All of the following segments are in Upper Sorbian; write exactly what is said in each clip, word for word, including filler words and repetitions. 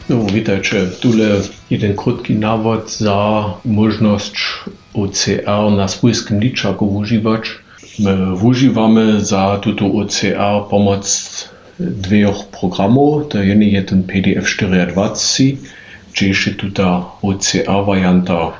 No, witajće. Tule jeden krótki nawod za móžnosć O C R na swójskim ličaku wužiwać. My wužiwamy za tutu O C R pomoc dwejoch programow. To jeny je ten P D F štyriadwacci, hdźež je tuta O C R warianta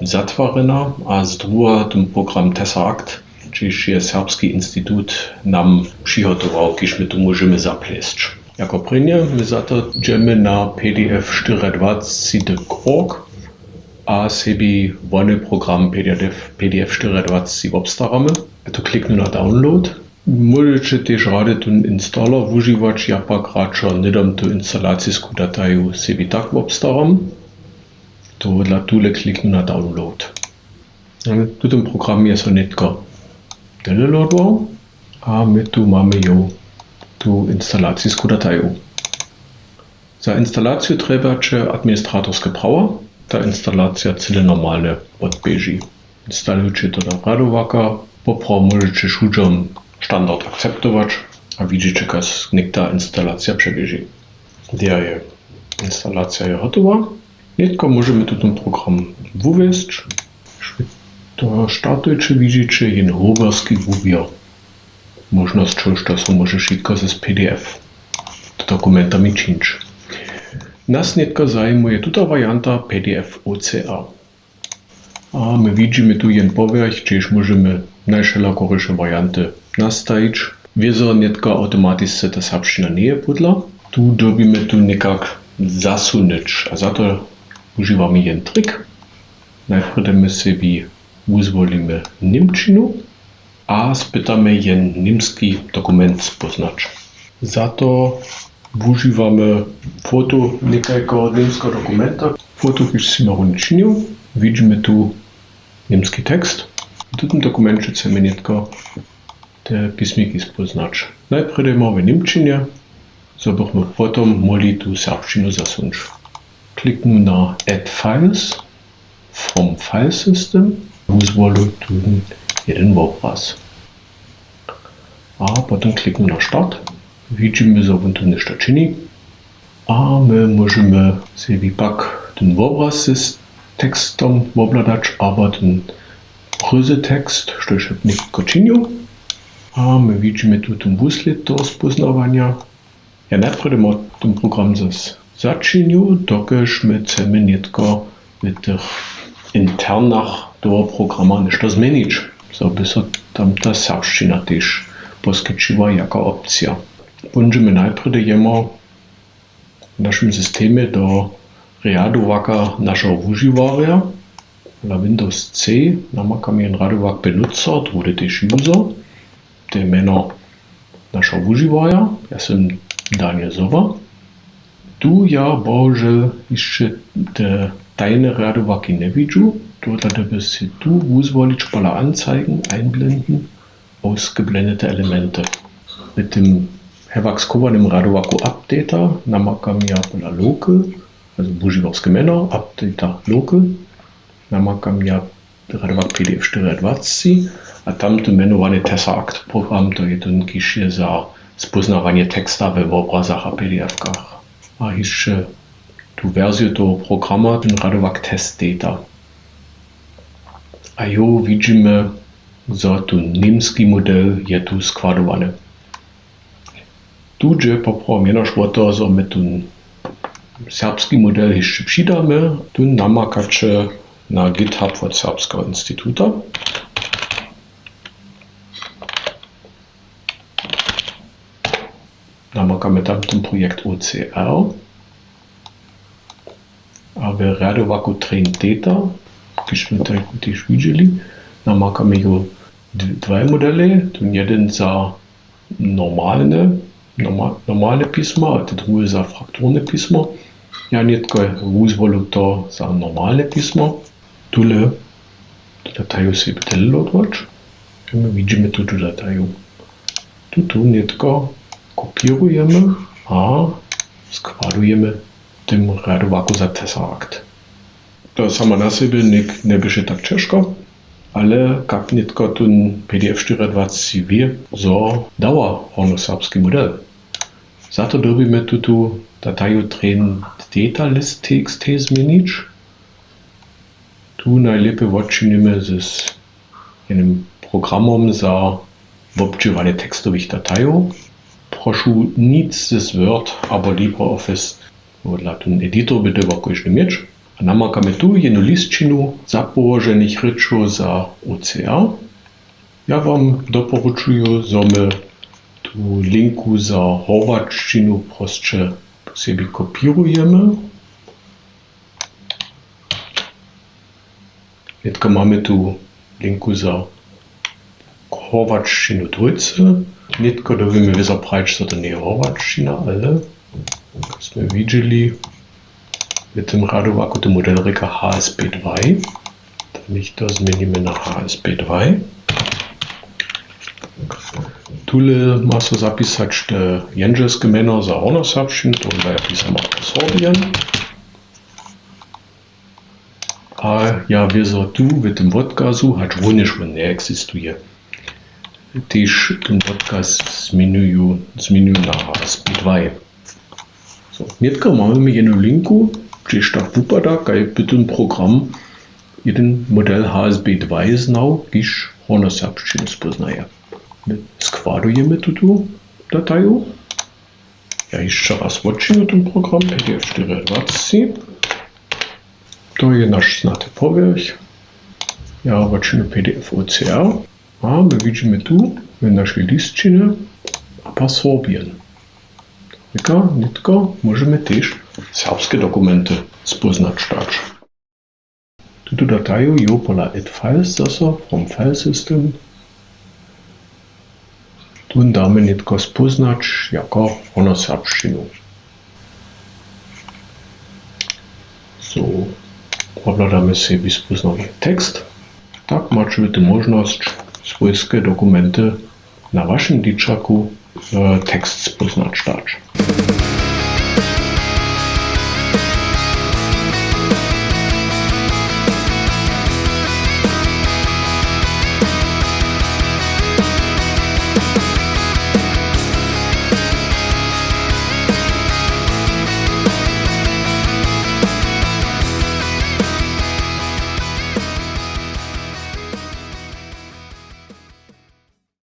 zatwarjena, a z druha ten program Tesseract, hdźež je Serbski institut nam přihotował, kiž my tu móžemy zaplesć. Jako prěnje my za to dźemy na P D F štyriadwacci dot org a sebi wony program P D F, P D F štyriadwacci wobstaramy. A tu kliknu na download. Móžeće tež rady tón installer wužiwać, ja pak radšo hnydom tu instalacisku dataju sebi tak wobstaram. Tohodla tule kliknu na download. W tutym programje so nětko downloadował a my tu mamy jo tu instalacisku dataju. Za instalaciju trjebaće administratorske prawa. Ta instalacija cyle normalnje wotběži. Instalujće to do radowaka, poprawom móžeće wšudźom standard akceptować a widźiće, kaž něk ta instalacija přeběži. Derje, instalacija je hotowa. Nětko móžemy tutón program wuwjesć. To startujće, widźiće jen hoberski wuběr móžnosćow, što so móže wšitko z P D F dokumentami čińć. Nas nětko zajimuje tuta warianta P D F O C R. A my widźimy tu jen powěrch, hdźež móžemy najwšelakoriše warianty nastajić. Wězo nětko awtomatisce ta serbšćina njeje pódla. Tu dyrbimy tu někak zasunyć a za to wužiwamy jen trik. Najprjedy my sebi wuzwolimy němčinu a spytamy jen němski dokument spóznać. Za to wužiwamy foto někajkeho němskeho dokumenta. Foto, kiž smy runje činił, widźimy tu němski tekst. W tutym dokumenće chcemy nětko te pismiki spóznać. Najprjedy mamy w němčinje, zo bychmy potom móhli tu serbšćinu zasunć. Kliknu na Add Files from File System, wuzwolu tu jeden wobraz. A potom kliknu na Start. Widźimy, zo wón tu něšto čini. A my móžemy sebi pak ten wobraz z tekstom wobhladać, abo ten ryzy tekst, štož je nětko činił. A my widźimy tu ten wuslěd toho spóznawanja. Ja najprjedy móhł ten program zas začinił, dokelž my chcemy nětko w tych internach toho programa něšto změnić, zo by so tam ta serbšćina tež poskićiła jako opcija. Póńdźemy najprjedy jemu w našim systemje do rjadowaka našeho wužiwarja. Na Windows C namakamy jen rjadowak Benutzer, druhdy tež User. To je mjeno našeho wužiwarja. Ja sym Daniel Sowa. Tu ja bohužel hišće te tajne rjadowaki njewidźu. Tohodla dyrbiš sej tu wuzwolić pola Anzeigen, Einblenden, ausgeblendete Elemente. W tym hewak schowanym rjadowaku Updater namakam ja pola Local, also wužiwarske mjeno, Updater Local, namakam ja rjadowak P D F štyriadwacci a tam to mjenowany Tesseract program, to je tón, kiž je za spóznawanje teksta we wobrazach a P D F-kach. A hišće tu wersiju toho programa, ten rjadowak Test Data. A jo, widźimy, zo tu němski model je tu składowany. Tu dźe poprawom jenož wo to, zo my tu serbski model hišće přidamy. Tu namakaće na GitHub wot Serbskeho instituta. Namakamy tam ten projekt O C R. A w rjadowaku Train Data, kiž smy tajku tež widźeli, namakamy jo d-, dwaj modelej, tón jedyn za normalne, norma-, normalne pismo a te druhe za frakturne pismo. Ja nětko wuzwolu to za normalne pismo. Tule tu dataju sebi downloadować. A my widźimy tu tu dataju. Tu tu nětko kopěrujemy a składujemy w tym rjadowaku za Tesseract. To samo na sebje něk njeběše tak ćežko, ale kak nětko tón P D F štyriadwacci wě, zo dawa hornjoserbski model. Za to dyrbimy tutu Dataju trend data list txt změnić. Tu najlěpje wotčinimy z jenym programom za wobdźěłanje tekstowych datajow. Prošu, nic z Word abo LibreOffice, podla tón editor by dyrbał kóždy měć. A namakamy tu jednu lisćinu zapołoženych rěčow za O C R. Ja wam doporučuju, zo my tu linku za horwaććinu prosće sebi kopěrujemy. Nětko mamy tu linku za horwaććinu dwójce. Nětko dyrbimy wězo prajić, zo to njeje horwaććina, ale smy widźeli w tym rjadu, ako ten model rěka H S P dwaj. To nětko změnimy na H S P dwaj. Tule ma so zapisać te jendźelske mjeno za hornjoserbšćinu, to ja pisam Sorbien. A ja wězo tu w tym wotkazu, hač runjež wón njeexistuje, tež ten wotkaz změnuju, změnuju na H S P dwaj. So, nětko mamy jednu linku, hdźež tak wupada, kaž by ten program jeden model H S P dwaj znał, kiž hornjoserbšćinu spóznaje. My składujemy tutu dataju. Ja hišće raz wotčinju ten program P D F štyriadwaceći. To je naš znaty powěrch. Ja wotčinju P D F O C R. A my widźimy tu w našej lisćinje a pas Sorbien. Rěka, nětko móžemy tež serbske dokumenty spóznać dać. Tutu dataju jo pola add files zaso from file system. Tón damy nětko spóznać jako hornjoserbšćinu. So, wobhladamy sebi spóznany tekst. Tak maće tu móžnosć swójske dokumenty na wašim dźěćaku, e, tekst spóznać dać.